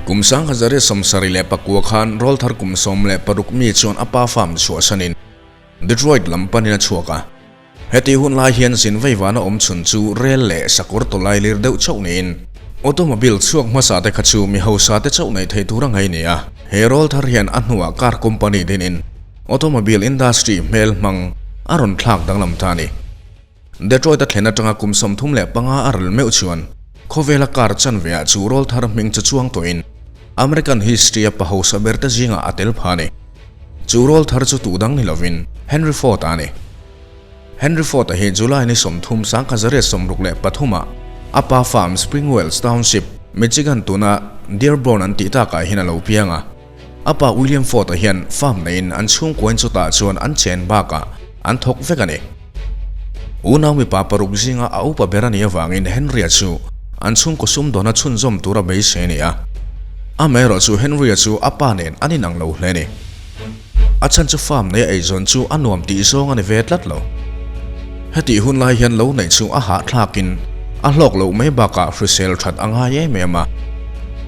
Kum 1979 khan rawlthar kum 16 mi chuan a pa farm chhuahsanin Detroit lam panin a chhuak a. Heti hun lai hian zin veivana awm chhun chu rel leh sakawr tawlai lir deuh chauh niin automobile chhuak hmasa te kha chu mi hausa te chauh nei thei tur a ngai ni a. He rawlthar hian a hnuah car company dinin automobile industry hmel hmang a rawn thlak danglam ta a ni. Detroit a thlen atanga kum 35 a rel meuh chuan khawvela car chanve ah chu rawlthar hming chu chuang tawhin American history a pa hausa ber te zingah a tel pha a ni. Chu rawlthar chu tuh dang ni lovin Henry Ford a ni. Henry Ford a hi July ni 30 1963 ah a pa farm Springwells Township, Michigan tuna Dearborn an tih takah hian a lo piang a. A pa William Ford a hian farm neiin an chhungkuain chutah chuan an chen bakah an thawk vek a ni. Unau mipa paruk zinga a upa ber a nih avangin Henry-a chu an chhungkaw sumdawna chhunzawm tura beisei a ni a. Amaherawhchu Henry-a chu a pa nen an inang lo hle a ni. A chhan chu farm neia eizawn chu a nuam tih zawng a ni ve tlat lo. Hetih hun lai hian lo neih chu a hahthlakin a hlawk loh mai bakah hrisel that a ngai em em a.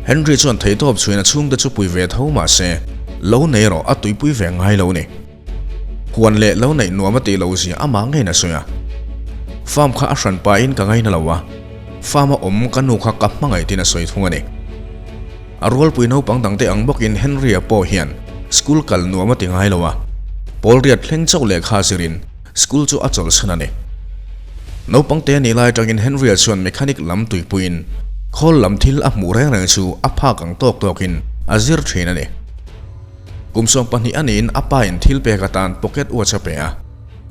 Henry chuan theihtawp chhuin a chhungte chu pui ve tho mah se, lo nei erawh a tuipui ve ngai lo a ni. Huan leh lo neih nuam a tih loh zia amah ngeiin a sawi a. Farm kha a hran pahin ka ngaina lo a, farm a awm ka nu kha ka hmangaih tiin a sawi thung a ni. A rualpui naupang dangte ang bawkin Henry-a pawh hian school kal nuam a ti ngai lo a, pawl riat thleng chauh lehkha zirin school chu a chawlhsan a ni. Naupang te nih lai atangin Henry-a chuan mechanic lam tuipuiin khawl lam thil a hmuh reng reng chu a phak ang tawk tawkin a zir thin a ni. Kum 20 a niin a pa in thil pek atan pocket watch a pe a.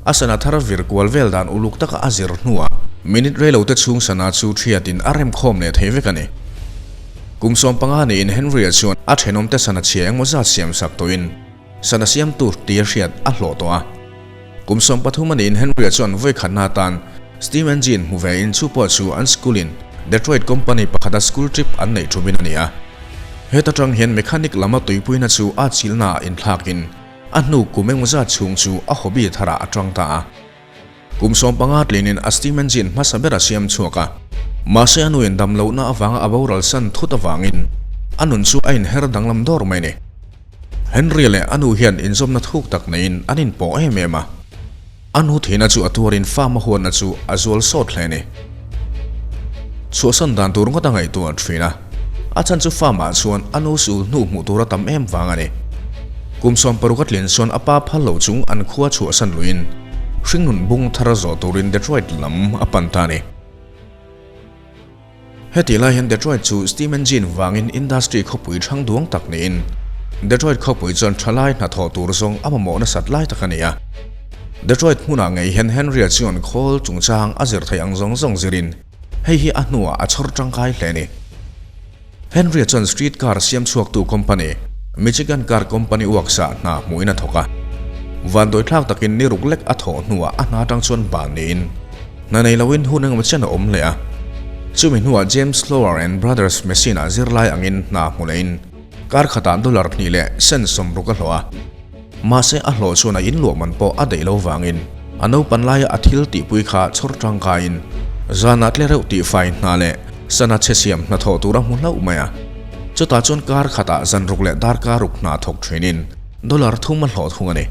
A sana thar vir kual vel dan uluk taka a zir hnuah minute reilo te chhung sana chu thiatin a remkhawm leh thei vek a ni. Kum 15 niin Henry-a chuan a thenawmte sana chhia engmaw zat siam sak tawhin sana siam tur tia hriat a hlawh tawh a. Kum 13 a niin Henry-a chuan vawi khatna atan steam engine hmu ve in chu pawh chu an school in Detroit company pakhata school trip an neih thumin a ni a. Heta tang hian mechanic lama tuipuina chu a chilna ah inthlakin a hnu kum engmaw zat chhung chu a hobby tharah a tang ta a. Kum 15 tlinin a steam engine hmasa ber a siam chhuak a. Mahse a nuin dam lohna avanga a boral san thut avangin a nun chu a inher danglam dawr mai a ni. Henry leh a nu hian inzawmna thuk tak neiin an inpawh em em a. A nu thihna chu a tuarin farm a huatna chu a zual sawt hle a ni. Chhuahsan dan tur ngawt a ngaihtuah thin a, a chhan chu farm ah chuan a nu sul hnu hmuh tur a tam em vang a ni. Kum 60 a tlin chuan a pa phal lo chung an khua chhuahsan luiin hringnun bung thar a zawh turin Detroit lam a pan ta a ni. Hetih lai hian Detroit chu steam engine vangin industry khawpui thang duang tak niin Detroit khawpui chuan thalai hnathawh tur zawng a mamawh nasat lai tak a ni a. Detroit hmunah ngei hian Henry-a chuan khawl chungchang a zir theih ang zawng zawng zirin hei hi a hnuah a chhawr tangkai hle a ni. Henry-a chuan street car siam chhuaktu company, Michigan Car Company uaksa hna hmuhin a thawk a. Vanduaithlak takin ni ruk lek a thawh hnuah a hna atang chuan ban niin hna nei loin hun engemaw chen a awm leh a. Chumi hnuah James Slower and Brothers machine-ah zirlai angin hna hmu lehin kar khatah dollar hnih leh cent 60 a hlawh a. Mahse a hlawh chuan a inluah man pawh a daih lo vangin a naupan laia a thil tihpui kha chhawr tangkaiin zanah tle reuh tihfai hna leh sana chhe siam hnathawh tur a hmu hlauh mai a. Chutah chuan kar khatah zan ruk leh darkar ruk hna thawk thinin dollar thum a hlawh thung a ni.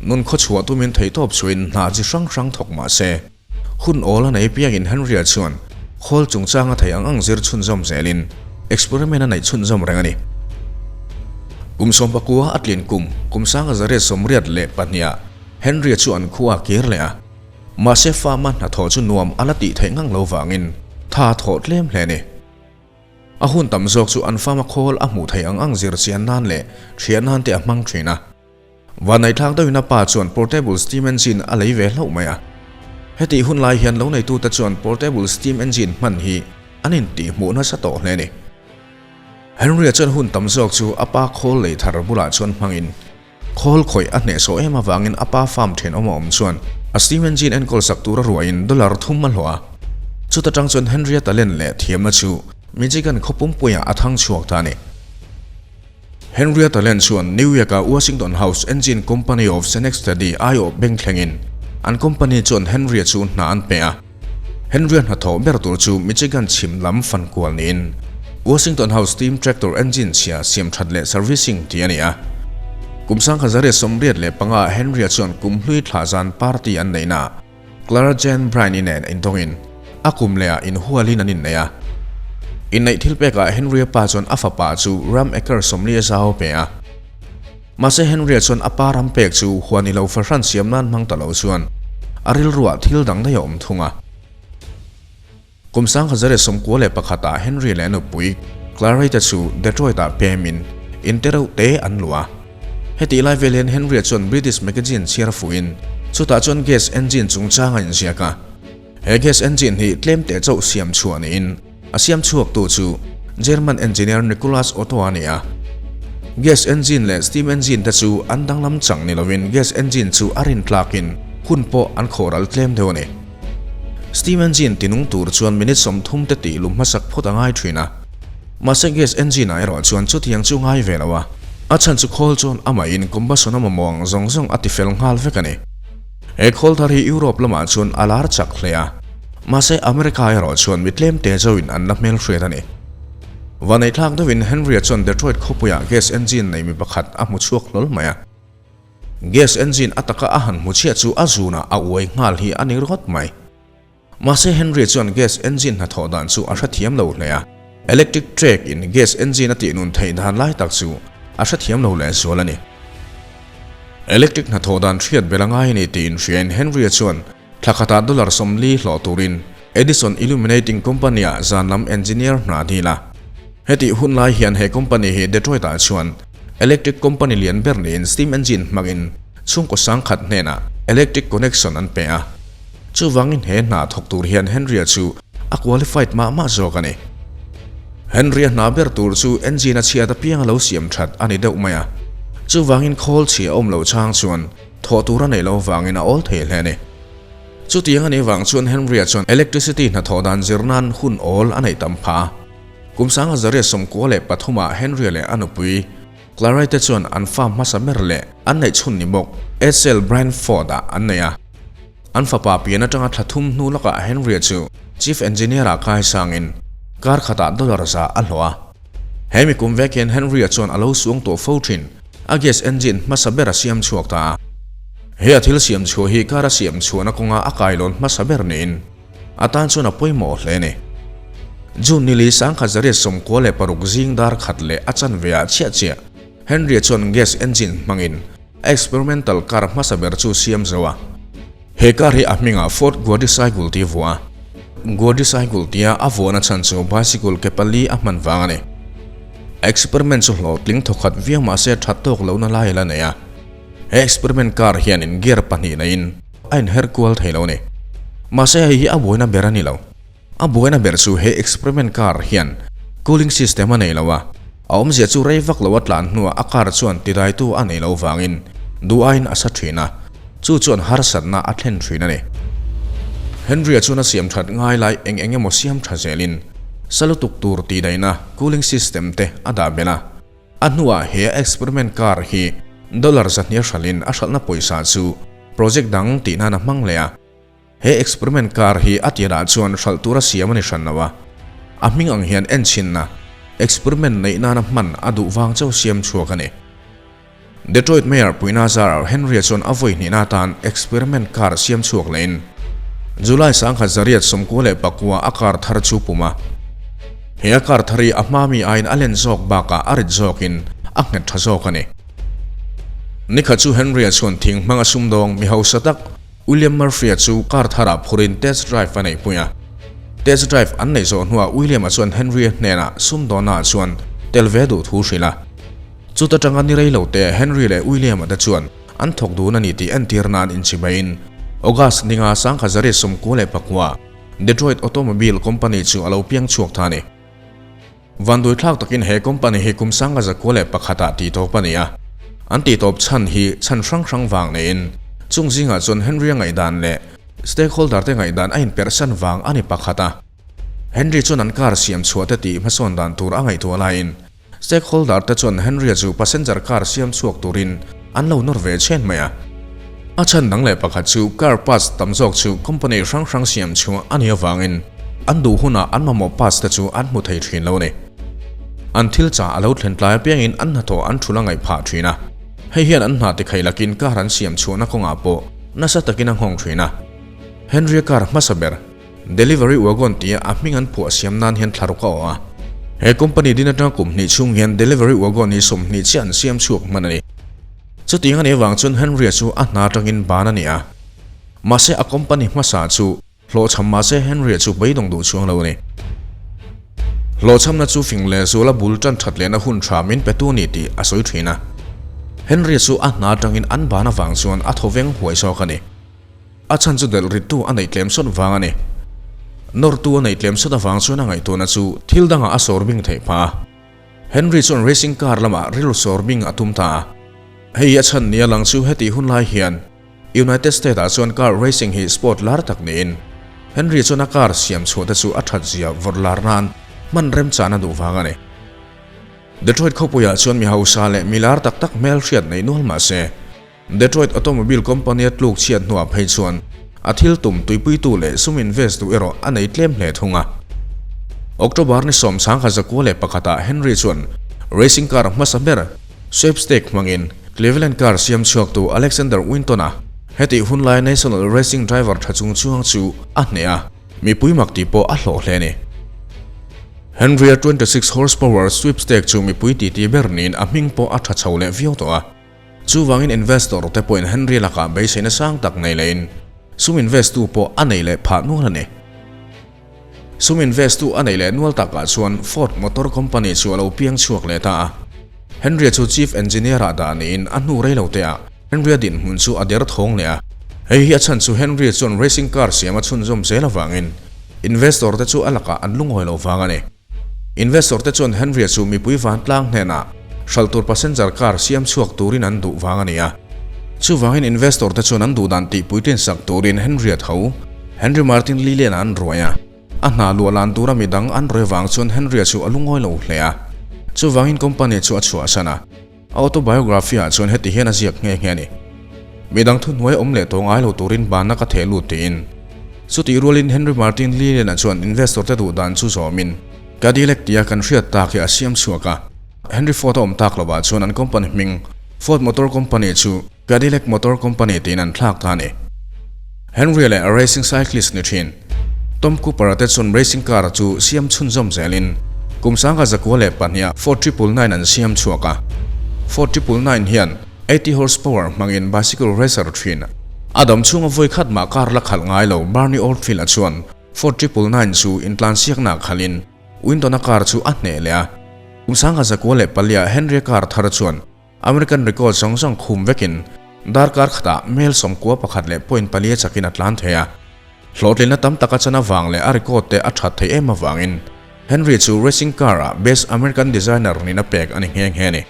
Nun khawchhuah tumin theihtawp chhuahin hna chi hrang hrang thawk mah se hun awl a nei piangin Henry-a chuan khawl chungchanga thei ang ang zir chhunzawm zelin experiment a neih chhunzawm reng a ni. Kum 19 a tlin kum, kum 1982ah Henry-a chu an khua a kir leh a. Mahse farm-a hnathawh chu nuam a la tih theih ngang lo vangin tha a thawh tlem hle a ni. A hun tam zawk chu an farm-a khawl a hmuh theih ang ang zir chian nan leh thian nan te a hmang thin a. Vanaithlak deuhin a pa chuan portable steam engine a lei ve hlauh mai a. Hetih hun lai hian lo neitute chuan portable steam engine hman hi an intihhmuh nasa tawh hle a ni. Henry-a chuan hun tam zawk chu a pa khawl lei thar bulah chuan hmangin khawl khawih a hnehsawh em avangin a pa farm thenawm a awm chuan a steam engine enkawl sak tura ruahin dollar thum a hlawh a. Chuta tang chuan Henry-a talent leh thiamna chu Michigan khaw pumpuiah a thang chhuak ta a ni. Henrietta Lane chuan New York-a Washington House Engine Company of Schenectady aiawh beng thlengin an company chuan Henry-a chu hna an pe a. Henry-a hnathawh ber tur chu Michigan chhim lam fan kual niin Washington House Steam Tractor Engine chhia siam that leh servicing tih a ni a. Kum 1885 ah Henry-a chuan kum hlui thlah zan party an neihna Clara Jane Bryan-i nen indawngin a kum lehah inhualin an innei a. Inneih thil pekah Henry-a pa chuan a fapa chu ram acre 40 a zau a pe a. Mahse Henry-a chuan a pa ram pek chu huan i lo fahran siam nan hmang ta lo chuan a rilruah thil dang daih a awm thung a. Kum 1991 ah Henry leh a nupui Clary te chu Detroit ah pemin in te reuh te an luh a. Hetih lai vel hian Henry-a chuan British magazine chhiar fuhin chutah chuan gas engine chungchang a inziak a. He gas engine hi tlem teh chauh siam chhuah niin a siam chhuaktu chu German engineer Nicholas Otto a ni a. Gas engine leh steam engine te chu an danglam chang ni lovin gas engine chu a rin tlakin hun pawh an khawhral tlem deuh a ni. Steam engine tinung tur chuan minute 30 te tih lum hmasak phawt a ngai thin a. Mahse gas engine ah erawh chuan chutiang chu ngai ve lo a, a chhan chu khawl chuan amahin combustion a mamawh ang zawng zawng a tifel nghal vek a ni. He khawl thar hi Europe lamah chuan a lar chak hle a, mahse America erawh chuan mi tlem te zoin an la hmelhriat a ni. Vaneihthlak deuhin Henry-a chuan Detroit khawpuiah gas engine nei mi pakhat a hmu chhuak hlawl mai a. Gas engine a taka a han hmu chhiah chu a zunah a uai nghal hi a ni ringawt mai. Mahse Henry chuan gas engine hnathawh dan chu a hrethiam lo hle a, electric track in gas engine a tihnun theih dan lai tak chu a hrethiam lo leh zual a ni. Electric hnathawh dan hriat bel a ngai a ni tiin hriain Henry-a chuan thla khatah dollar 40 hlawh turin Edison Illuminating Company-ah zan lam engineer hna a dil a. Hetih hun lai hian he company hi Detroit-ah chuan electric company lian ber niin steam engine hmangin chhungkaw sangkhat hnenah electric connection an pe a. Chuvangin he hna thawk tur hian Henry-a chu a qualified mah mah zawk a ni. Henry-a hna ber tur chu engine a chhiat apiang a lo siam that a ni deuh mai a. Chuvangin khawl chhia a awm loh chang chuan thawh tur a neih loh vangin a awl thei hle a ni. Chutiang a nih vang chuan Henry-a chuan electricity hnathawh dan zir nan hun awl a neih tam phah a. Kum 1993 ah Henry-a leh a nupui Clary te chuan an fa hmasa ber leh an neih chhun ni bawk Edsel Bryan Ford-ah an nei a. An fapa pian atanga thla thum hnu lawkah Henry-a chu Chief Engineer-ah kai sangin kar khatah dollar za a hlawh a. He mi kum vek hian Henry-a chuan a lo suang tawh fo thin a gas engine hmasa ber a siam chhuak ta a. He a thil siam chhuah hi kar a siam chhuahna kawnga a kailawn hmasa ber niin a tan chuan a pawimawh hle a ni. June nili 1996 zing dar khat leh a chanve ah chiah chiah Henry-a chuan gas engine hmangin a experimental car hmasa ber chu siam zo a. He car hi a hmingah Ford Guadicycle tih a vuah a. Guadicycle tia a vuahna chhan chu bicycle ke pali a hman vang a ni. A experiment chu hlawhtling thawkhat viau mahse that tawk lohna lai a la nei a. He experiment car hianin gear pahnih neiin a inher kual thei lo a ni. Mahse hei hi a buaina ber a ni lo. A buaina ber chu he experiment car hian cooling system a nei lo a, a awmzia chu rei vak lo a tlan hnuah a car chuan tidaitu a nei lo vangin duh aiin a sa thin a, chu chuan harsatna a thlen thin a ni. Henry-a chuan a siam that ngai lai eng eng emaw siam tha zelin sa lutuk tur tidaihna cooling system te a dah belh a. A hnuah he experiment car hi dollar 200 hralhin a hralhna pawisa chu project dang tih nan a hmang leh a. He experiment car hi a tirah chuan hralh tura siam a ni hran lo a, a hming ang hian enchinna experiment neih nana hman a duh vang chauh siam chhuak a ni. Detroit Mayor Puina Zar Henry-a chuan a vawi hnihna atan experiment car siam chhuak lehin July 1999 a car thar chu pum a. He a car thar hi a hma mi aiin a len zawk bakah a rit zawkin a nghet tha zawk a ni. Nikhat chu Henry-a chuan thing hmanga sumdawng mi hausa tak William Murphy-a chu car tharah phurin test drive a neihpui a. Test drive an neih zawh hnuah William-a chuan Henry-a hnenah sumdawnnaah chuan tel ve duh thu hrilh a. Chuta tanga ni rei lo te Henry leh William-a te chuan an thawk dun a ni tih entir nan inchimaiin August ninga 1999 Detroit Automobile Company chu a lo piang chhuak ta a ni. Vanduaithlak takin he company hi kum 1901 ah tihtawp a ni a, an tihtawp chhan hi chhan hrang hrang vang niin chung zingah chuan Henry-a ngaihdan leh stakeholder te ngaihdan a inperhsan vang a ni pakhat a. Henry chuan an car siam chhuah te tih hmasawn dan tur a ngaihtuah laiin Stakeholder te chuan Henry-a chu passenger car siam chhuak turin an lo nawr ve chhen mai a. A chhan dang leh pakhat chu car parts tam zawk chu company hrang hrang siam chhuah a nih avangin an duh hunah an mamawh parts te chu an hmu thei thin lo a ni. An thil chah a lo thlen tlai apiangin an hnathawh an thul a ngaih phah thin a. Hei hian an hna tikhei lakin car an siam chhuahna kawngah pawh nasa takin a nghawng thin a. Henry-a car hmasa ber, Delivery Wagon tia a hming an phuah siam nan hian thla ruk a awh a. He company din atanga kum hnih chhung hian Delivery Wagon hi 20 chiah an siam chhuak hman a ni. Chutiang a nih avang chuan Henry-a chu a hna atangin ban a ni a. Mahse a company hmasa chu Hlawhchham mahse Henry-a chu beidawng duh chuang lo a ni. Hlawhchhamna chu fing leh zuala bul tan that lehna hun tha min pe tu a ni tih a sawi thin a. Henry-a chu a hna atangin an ban avang chuan a thaw veng huai zawk a ni. A chhan chu delh rittu a neih tlem sawt vang a ni. Nawrtu a neih tlem sawt avang chuan a ngaihtuahna chu thil dangah a sawr bing theih phah a. Henry chuan racing car lamah rilru sawr bing a tum ta a. Hei a chhan nia lang chu hetih hun lai hian United States ah chuan car racing hi sport lar tak niin Henry chuan a car siam chhuah te chu a that zia vawrh lar nan hman remchan a duh vang a ni. Detroit khawpuiah chuan mi hausa leh mi lar tak tak hmel hriat nei nual mah se, Detroit Automobile Company a tluk chhiat hnuah phei chuan a thil tum tuipuitu leh sum invest duh erawh a nei tlem hle thung a. October ni 1991 ah Henry chuan racing car hmasa ber sweepstake hmangin Cleveland car siam chhuaktu Alexander Winton-a hetih hunlai national racing driver tha chung chuang chu a hneh a, mipui mak tih pawh a hlawh hle a ni. Henry-a 26 horsepower sweepstake chu mipui titi ber niin a hming pawh a tha chho leh viau tawh a. Chuvangin investor te pawhin Henry lakah beiseina sang tak nei lehin sum invest tu pawh a nei leh phah nual a ni. Sum invest tu a neih leh nual takah chuan Ford Motor Company chu a lo piang chhuak leh ta a. Henry-a chu Chief Engineer-ah dah niin a hnu rei lo teah Henry-a dinhmun chu a der thawng leh a. Hei hi a chhan chu Henry-a chuan racing car siam a chhunzawm zel avangin investor te chu a lakah an lungawi lo vang a ni. Investor te chuan Henry-a chu mipui vantlang hnenah hralh tur passenger car siam chhuak turin an duh vang a ni a. Chuvangin investor te chuan an duh dan tih puitlin sak turin Henry-a tho, Henry Martin Lilian-a an ruai a. A hna luah lan tura midang an ruai vang chuan Henry-a chu a lungawi lo hle a. Chuvangin company chu a chhuahsan a. A autobiography-ah chuan heti hian a ziak nghe nghe a ni, Midang thuhnuai awm leh tawh ngai lo turin banna ka theh lut tiin. Chutih rualin Henry Martin Lilian-a chuan investor te duh dan chu zawmin Cadillac tia kan hriat tak hi a siam chhuak a. Henry Ford a awm tak lovah chuan an company hming Ford Motor Company chu Cadillac Motor Company tiin an thlak ta a ni. Henry leh a racing cyclist ni thin Tom Cooper-a te chuan racing car chu siam chhunzawm zelin kum 1902 ah Ford Triple Nine an siam chhuak a. Ford Triple Nine hian 80 horsepower hmangin bicycle racer thin a dam chhunga vawi khat mah car la khalh ngai lo Bernie Oldfield-a chuan Ford Triple Nine chu intlansiakna khalhin Winton-a car chu a hneh leh a. Kum 1904 ah Henry-a car thar chuan American record zawng zawng khum vekin darkar khatah mel 91.4 a chakin a tlan thei a. Hlawhtlinna tam tak a chan avang leh a record te a that theih em avangin Henry chu racing car-ah Best American Designer nihna pek a ni nghe nghe a ni.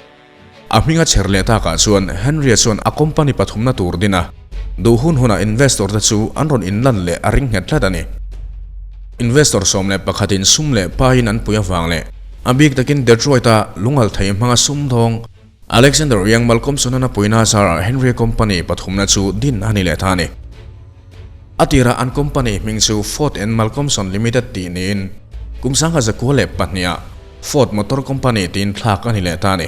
A hming a chher leh takah chuan Henry-a chuan a company pathumna tur din a, duh hun hunah investor te chu an rawn inlan leh a ring nghet tlat a ni. Investor 11 in sum leh paiin an pui avang leh A bik takin Detroit-a lungal thei hmanga sumdawng Alexander Young Malcolmson-an a puina zarah Henry Company pathumna chu din a ni leh ta a ni. A tirah an company hming chu Ford and Malcolmson Limited tih niin kum 1902 ah Ford Motor Company tiin thlak a ni leh ta a ni.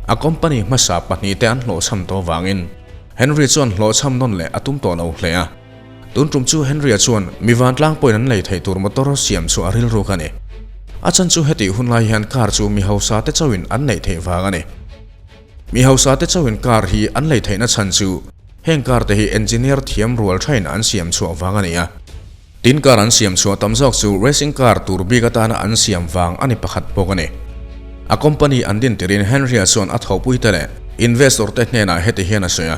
A company hmasa pahnihte an hlawhchham tawh vangin Henry chuan hlawhchham nawn leh a tum tawh lo hle a. Tun tum chu Henry-a chuan mi vantlang pawhin an lei theih tur motor siam chu a rilruk a ni. A chan chu hetih hun lai hian car chu mi hausa te chauhin an neih theih vang a ni. Mi hausa te chauhin car hi an lei theihna chhan chu heng car te hi engineer thiam rual thain an siam chhuah vang a ni a. Tin car an siam chhuah tam zawk chu racing car tur bik atana an siam vang a ni pakhat bawk a ni. A company an din tirin Henry-a chuan a thawhpuite leh investor te hnenah heti hian a sawi a.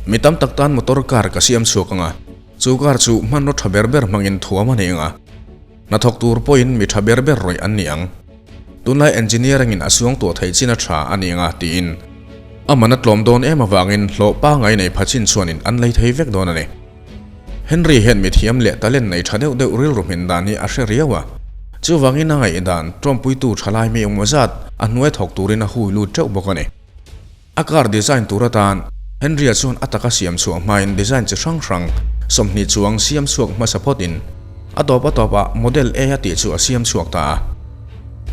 Mi tam tak tan motor car ka siam chhuak ang a, chu car chu hmanraw tha ber ber hmangin thuam a ni ang a, hnathawk tur pawhin mi tha ber ber rawih an ni ang. Tunlai engineering in a suang tuah theih chin a tha a ni ang a, tiin a man a tlawm dawn em avangin hlawh pangai nei pha chin chuanin an lei thei vek dawn a ni. Henry hian mi thiam leh talent nei tha deuh deuh rilru hmin dan hi a hre riau a, chuvangin a ngaihdan tawmpuitu thalai mi engmaw zat a hnuai thawk turin a hui lut teuh bawk a ni. A car design tur atan Henry-a chuan a taka siam chhuah hmain design chi hrang hrang 20 chuang siam chhuak hmasa phawtin a tawp a tawpah Model A a tih chu a siam chhuak ta a.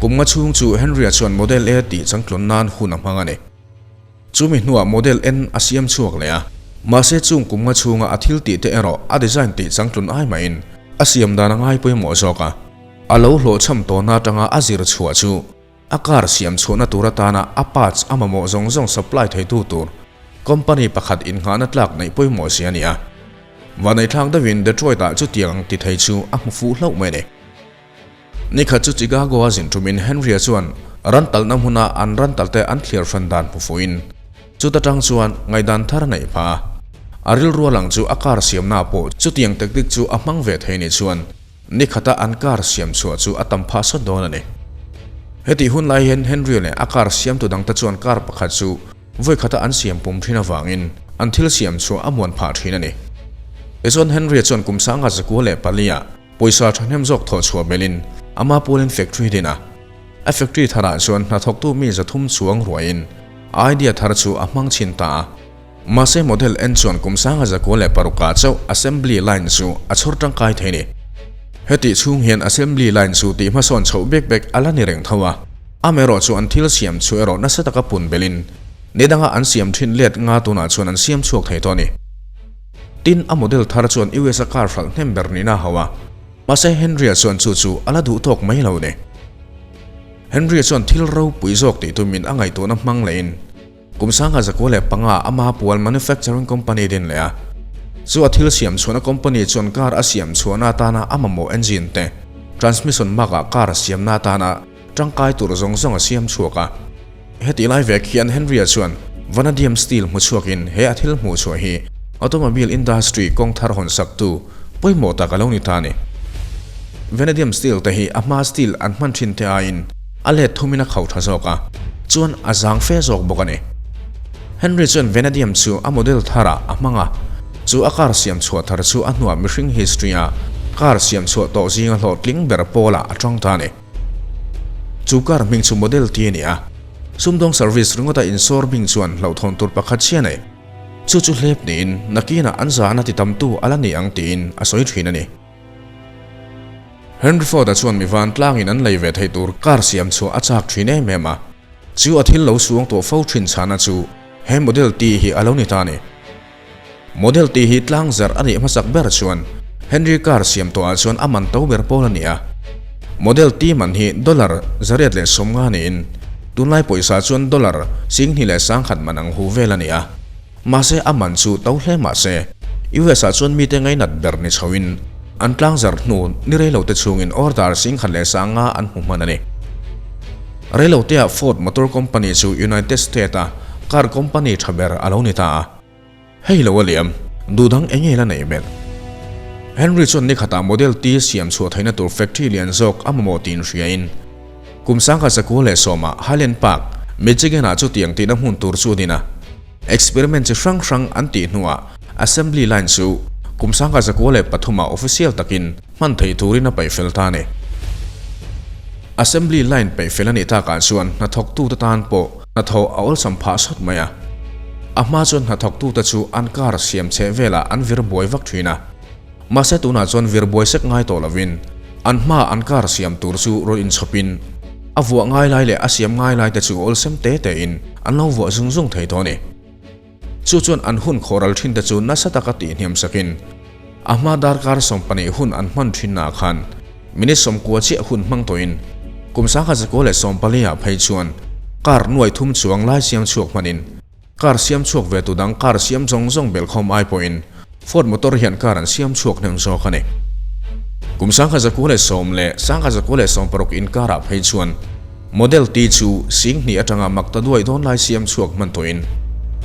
Kum nga chhung chu Henry-a chuan Model A tih changtlun nan hun a hmang a ni. Chumi hnuah Model N a siam chhuak leh a, mahse chung kum nga chhunga a thil tih te erawh a design tih changtlun ai mahin a siam dan a ngai pawimawh zawk a. A lo hlawhchham tawhna atanga a zir chhuah chu a car siam chhuahna tur atana a parts a mamawh zawng zawng supply theitu tur company pakhat innghahna tlak neih pawimawh si a ni a. Vaneihthlak deuhin Detroit-ah chutiang ang ti thei chu a hmu fuh hlauh mai a ni. Nikhat chu Chicago-a zin ṭumin Henry-a chuan ran talhna hmuna an ran talte an thliar hran dan hmu fuhin chuta ṭang chuan ngaihdan thar a neih phah a. A rilru a lang chu a car siamnaah pawh chutiang tactic chu a hmang ve thei ni chuan nikhata an car siam chhuah chu a tam phah sawt dawn a ni. Hetih hun lai hian Henry-a leh a car siamtu dangte chuan car pakhat chu Vawi khata an siam pum thin avangin an thil siam chhuah a muan phah thin a ni. Tichuan Henry-a chuan kum sanga zakua leh palia pawisa thahnem zawk thawh chhuah belin ama pualin factory din a. A factory tharah chuan hnathawktu mi 300 chuang ruaiin a idea thar chu a hmang chhin ta a. Mahse model en chuan kum 1016ah chauh assembly line chu a chhawr tangkai thei a ni. Hetih chhung hian assembly line chu tih hmasawn chhoh bek bek a la ni reng tho a. Amaherawh chu an thil siam chu erawh nasa taka pun belin ni danga an siam thin let nga tunah chuan an siam chhuak thei tawh a ni. Tin, a model thar chuan US a car hralh hnem ber nihna a hauh a, mahse Henry-a chuan chu chu a la duh tawk mai lo a ni. Henry-a chuan thil ropui zawk tih tumin a ngaihtuahna hmang lehin Kum 1905 ama pual manufacturing company din leh a, chu a thil siam chhuahna company chuan car a siam chhuahna atana a mamawh engine te, transmission bakah car siamna atana tangkai tur zawng zawng a siam chhuak a. Hetih lai vek hian Henry-a chuan vanadium steel hmu chhuakin he a thil hmuh chhuah hi automobile industry kawng thar hawn saktu pawimawh tak a lo ni ta a ni. Vanadium steel te hi a hma steel an hman thin te aiin A let thumin a khauh tha zawk a, chuan a zang fe zawk bawk a ni. Henry chuan Vanadium chu a model tharah a hmang a, chu a car siam chhuah thar chu a hnuah mihring history-a car siam chhuah tawh zinga hlawhtling ber pawlah a tang ta a ni. Chu car hming chu Model T a ni a, sumdawng service ringawta insawr bing chuan hlauhthawn tur pakhat chiah a nei. Chu chu hlep niin nakinah an zahna ti tamtu a la ni ang tiin a sawi thin a ni. Henry Ford-a chuan mi vantlangin an lei ve theih tur car siam chhuah a chak thin em em a, chu a thil lo suang tawh fo thin chhana chu he Model T hi a lo ni ta a ni. Model T hi tlang zarh a nih hmasak ber chuan Henry car siam tawhah chuan a man to ber pawl a ni a. Model T man hi dollar 850 niin tunlai pawisa chuan dollar 21,000 man ang hu vel a ni a. Mahse a man chu to hle mahse US ah chuan mite ngainat ber ni chho in an tlangzar hnu ni reilote chhungin order 10,500 an hmu hman a ni. Reilote ah Ford Motor Company chu United State a car company tha ber a lo ni ta a. Hei lo a liam, duh dang eng nge la nei belh? Henry chuan nikhatah Model T siam chhuah theihna tur factory lian zawk a mamawh tiin hria in Kum 1910 ah Highland Park, Michigan ah chutiang tihna hmun tur chu a din a. Experiment chi hrang hrang an tih hnuah assembly line chu kum 1903 ah official takin hman theih turin a peih fel ta a ni. Assembly line peih fel a nih takah chuan hnathawktute tan pawh hnathawh a awlsam phah sawt mai a. A hma chuan hnathawktute chu an car siam chhe velah an vir buai vak thin a. Mahse tunah chuan vir buai sek ngai tawh lovin an hmaa an car siam tur chu rawn inchhawpin a vuah ngai lai leh a siam ngai lai te chu awlsam te tein an lo vuah zung zung thei tawh a ni. Chu chuan an hun khawhral thin te chu nasa taka tihhniam sakin a hma darkar 12 hun an hman thinnaah khan minute 90 chiah hun hmang tawhin kum 1914 ah phei chuan car nuai thum chuang lai siam chhuak hmanin Car siam chhuak ve tu dang car siam zawng zawng belhkhawm ai pawhin Ford motor hian car an siam chhuak hnem zawk a ni. Kum 1910 leh 1916 inkarah phei chuan Model T chu 2000 atanga mak ta duai dawn lai siam chhuak hman tawhin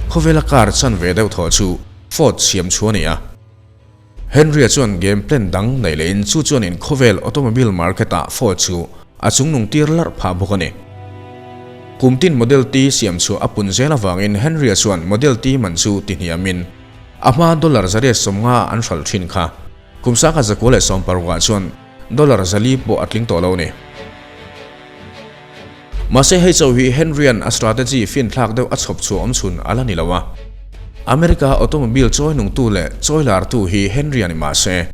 khawvela car chan ve deuh thaw chu Ford siam chhuah a ni a. Henry-a chuan game plan dang neih lehin chu chuanin khawvel automobile market-ah Ford chu a chungnung tir larh phah bawk a ni. Kum tin Model T siam chhuah a pun zel avangin Henry-a chuan Model T man chu ti hniamin a hma dollar 150 an hralh thin kha kum 1916 chuan dollar 400 pawh a tling tawh lo a ni. Mahse hei chauh hi Henry-a'n a strategy finthlak deuh a chhawp chhuah awm chhun a la ni lo a. America automobile chawi nungtu leh chawi lartu hi Henry-a ni mahse,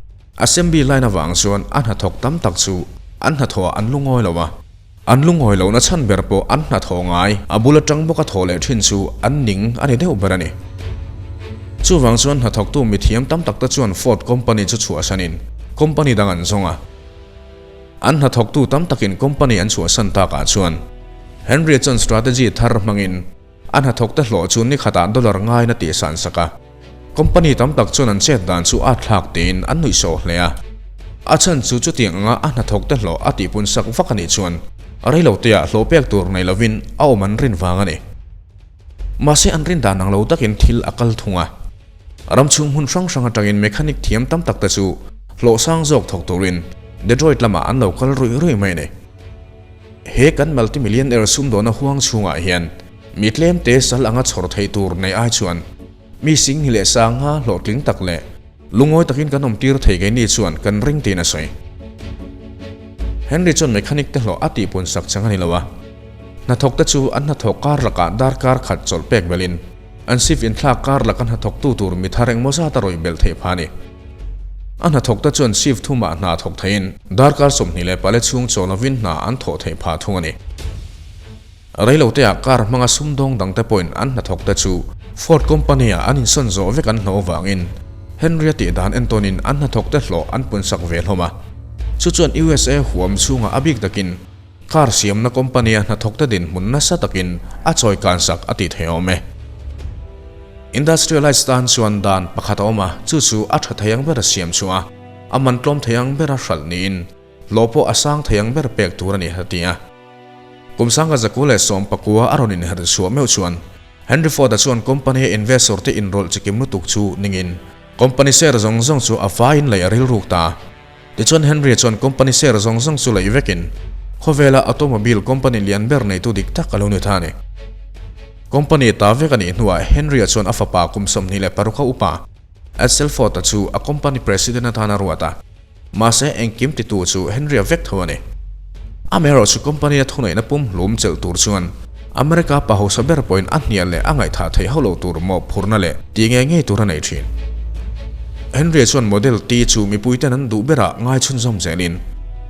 assembly line avang chuan a hnathawk tam tak chu an hnathawhah an lungawi lo a. An lungawi lohna chhan ber pawh an hnathawh ngai, a bul atang bawka thawh leh thin chu an ning a ni deuh ber a ni. Chuvang chuan hnathawktu mithiam tam tak te chuan Ford company chu chhuahsanin company dang an zawng a. An hnathawktu tam takin company an chhuahsan takah chuan Henry chuan strategy thar hmangin a hnathawkte hlawh chu ni khatah dollar ngaiin a tihsan sak a. Company tam tak chuan an chet dan chu a thlak tiin an nuihsawh hle a. A chhan chu chutiang anga a hnathawkte hlawh a tihpun sak vak a nih chuan reiloteah hlawh pek tur nei lovin a awm an rin vang a ni. Mahse an rin dan ang lo takin thil a kal thung a. Ram chhung hmun hrang hrang atangin mechanic thiam tam tak te chu hlawh sang zawk thawk turin Detroit lamah an lo kal ruih ruih mai a ni. He kan multimillionaire sumdawna huang chhungah hian mi tlemte sal anga chhawr theih tur nei ai chuan mi singni leh sangha hlawhtling tak leh lungawi takin kan awmtir thei keini chuan kan ring tiin a sawi. Henry chuan mechanic te hlawh a tihpun sak chang a ni lo a, hnathawk te chu an hnathawk kar lakah darkar khat chawlh pek belhin an shift inthlak kar laka hnathawktu tur mi thar engmaw zat a rawih belh theih phah a ni. A hnathawk te chuan shift thumah hna thawk theihin darkar 24 chhung chaw lovin hna an thawh theih phah thung a ni. Reiloteah car hmanga sumdawng dangte pawhin an hnathawk te chu Ford company-ah an insawn zawh vek an hlawh avangin Henry-a tih dan entawnin an hnathawk te hlawh an punsak ve hlawm a. Chu chuan USA huam chhungah a bik takin Car siamna company-a hnathawkte dinhmun nasa takin a chawi kansak a tih theih awm e. Industrialized tan chuan dan pakhat a awm a, chu chu a tha thei ang ber a siam chhuah a, a man tlawm thei ang bera hralh niin hlawh pawh a sang thei ang ber pek tur a ni a ti a. Kum sangha 119 a rawn inherh chhuah meuh chuan Henry Ford-a chuan company-a investor-te inrawlh chikim lutuk chu ningin company share zawng zawng chu a faiin lei a rilruk ta a. Tichuan Henry chuan company share zawng zawng chu lei vekin khawvela automobile company lian ber neitu dik tak a lo ni ta a ni. Company ta vek a nih hnuah Henry-a chuan a fapa kum 26 a upa Edsel Ford-a chu a company president atan a ruat a, mahse engkim titu chu Henry-a vek tho a ni. Amaherawhchu company-a thuneihna pumhlum chelh tur chuan America pa hausa ber pawhin a hnial leh a ngaihthah theih hauh loh tur mawhphurhna leh tih ngei ngei tur a nei thin. Henry chuan Model T chu mipuiten an duh berah ngai chhunzawm zelin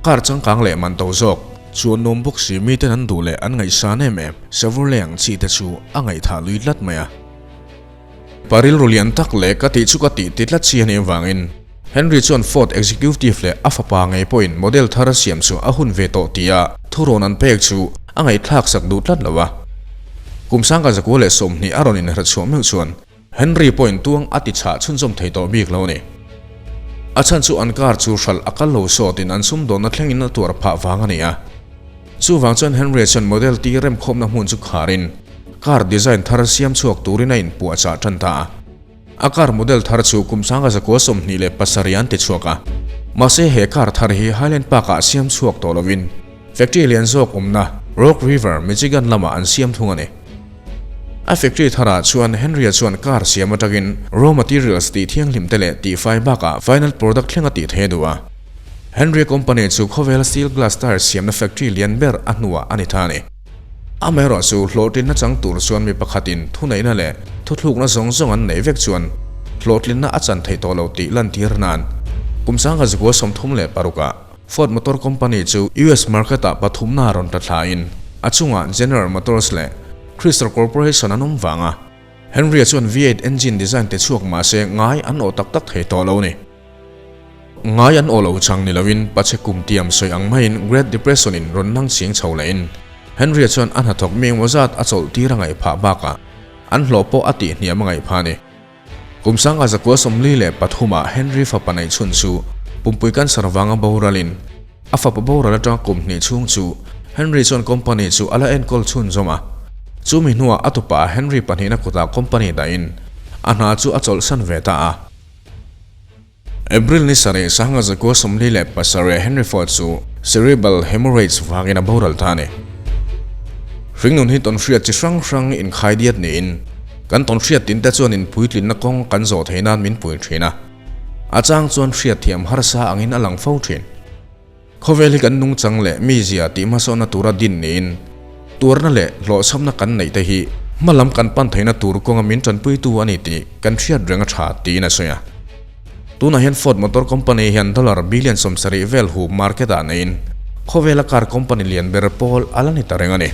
car changkang leh man to zawk chuan nuam bawk si miten an duh leh an ngaihsan em em Chevrolet ang chi te chu a ngaihthah lui tlat mai a. Pa rilru lian tak leh ka tih chu ka tih ti tlat chi a nih avangin Henry chuan Ford executive leh a fapa ngei pawhin model thar a siam chu a hun ve tawh tia thurawn an pek chu a ngaihthlak sak duh tlat lo a. Kum 1920 a rawn inherh chhuah meuh chuan Henry pawhin tuang a ti chhah chhunzawm thei tawh bik lo a ni. A chhan chu an car chu hralh a kal lo sawtin an sumdawnna thlengin a tuar phah vang a ni a. Chuvang chuan Henry chuan Model T remkhawmna hmun chu kharin car design thar siam chhuak turin a inpuahchah tan ta a. A car model thar chu kum 1927 an ti chhuak a. Mahse he car thar hi Highland Park-ah siam chhuak tawh lovin factory lian zawk awmna Rock River, Michigan lamah an siam thung a ni. A factory tharah chuan Henry-a chuan car siam atangin raw materials tih thianghlim te leh tihfai bakah final product thleng a tih thei a duh a. Henry company chu khawvela steel glass tire siamna factory lian ber a hnuah a ni ta a ni. Amaherawhchu hlawhtlinna chang tur chuan mi pakhatin thuneihna leh thuthlukna zawng zawng an neih vek chuan hlawhtlinna a chan theih tawh lo tih lantir nan kum 1936 ah Ford Motor Company chu US market ah pathumna rawn tla thlain a chungah General Motors leh Chrysler Corporation an awm vang a, Henry-a chuan V8 engine design te chhuak mahse ngai an awh tak tak thei tawh lo a ni. Ngai an aw lo chang ni loin pache kum tiam sawi ang maiin Great Depression in rawn nang ching chho lehin Henry-a chuan a hnathawk mi engmaw zat a chawlh tir a ngaih phah bakah an hlawh pawh a tih hniam a ngaih phah a ni. Kum 1943 ah Henry fapa neih chhun chu pumpui cancer vanga boralin a fapa boral atanga kum hnih chhung chu Henry chuan company chu a la enkawl chhunzawm a. Chumi hnuah a tupa Henry pahnihna kutah company dahin a hna chu a chawlhsan ve ta a. April ni sarih 1947 Henry Ford chu cerebral hemorrhage vangin a boral ta a ni. Hringnun hi tawnhriat chi hrang hrang inkhaidiat niin kan tawnhriat tinte chuan inpuitlinna kawng kan zawh theih nan min pui thin a. A chang chuan hriatthiam harsa angin a lang fo thin. Khawvel hi kan nungchang leh mizia tih hmasawnna tura din niin, tuarna leh hlawhchhamna kan neih te hi hma lam kan pan theihna tur kawnga min tanpuitu a ni tih kan hriat reng a tha tiin a sawi a. Tunah hian Ford Motor Company hian dollar billion 70 vel hu market ah neiin Khawvela car company lian ber pawl a la ni ta reng a ni.